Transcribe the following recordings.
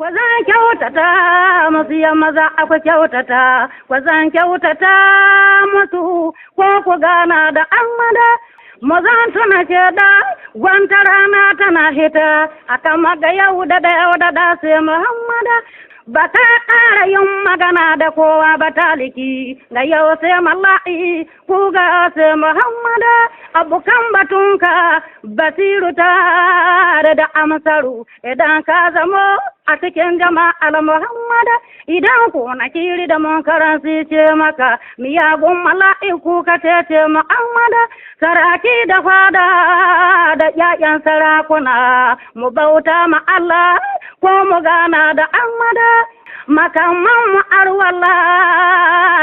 Ku zan kyautata musu ya maza ku kyautata, ku zan kyautata musu ko ku gana da Ahmada. Mu zan tuna ce da gwanta rana tana hita, akan maga yau da da yau da da sai Muhammada. Ba ta ƙara yin magana da kowa ba taliki, ga yau sai mala'i ku ga sai Muhammada. Abokan batunka basiru tare da amsaru, idan ka zamo a cikin jama'ar Muhammada. Idan ku na kiri da munkaran su ce maka miyagun mala'iku ka ce Muhammada. Saraki da fada da ƴaƴan sarakuna, mu bauta ma Allah ko mu gana da Ahmada. Makamman mu arwala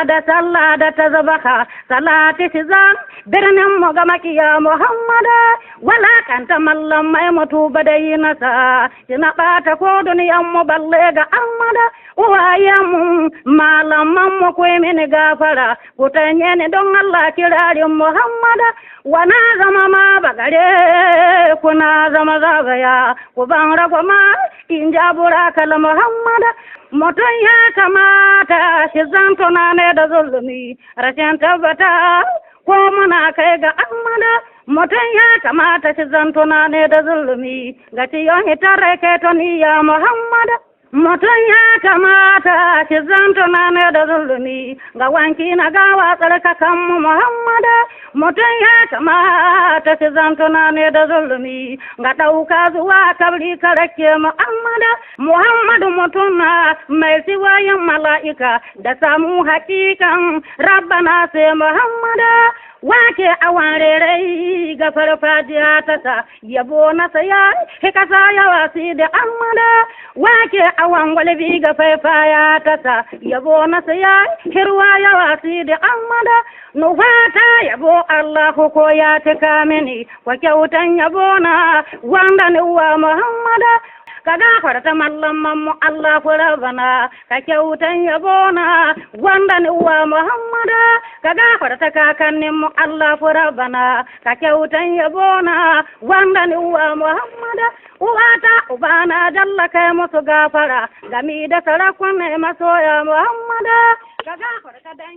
da sallah da tazabaka, salati zan birnin mu ga makiya Muhammada. Walakanta mallam mai mutu ba da yi nasa, kina ɓata ko duniyan mu balle ga Ahmada. Uwayen mu malaman mu ku mini gafara, ku tanye ni don Allah kirarin Muhammada. Wana zama ma bagare kuna zama zagaya, ku ban ragwa ma in jabura kala Muhammada. Mutum ya kamata shi zan tunane da zulumi, rashin tabbata ko muna kai ga Ahmada. Mutum ya kamata shi zan tunane da zulumi, ga ciyon hitar kai tuniya Muhammada. Mutum ya kamata shi zan tunane da zulumi, ga wanki na gawa tsarkakan mu Muhammada. Mutum ya kamata shi zan tunane da zulumi, ga ɗauka zuwa kabri karake Muhammada. Muhammadu mutum na mai siwayin mala'ika, da samu hakikan rabbana sai Muhammada. Wake awan rerai ga farfajiya ta sa, yabo na saya hikasa yawa si da Ahmada. Wake awan walbi ga faifaya ta sa, yabo na saya hirwa yawa si da Ahmada. Nufata yabo Allah ko ya cika mini, wa kyautan yabo na wanda ni wa Muhammada. Ka gafarta mallaman mu Allah ku rabana, ka kyautan yabo na wanda ni wa Muhammada. Ka gafarta kakannin mu Allah ku rabana, ka kyautan yabo na wanda ni wa Muhammada. Uwata ubana jalla kai musu gafara, gami da sarakun masoya Muhammada. Ka gafarta dan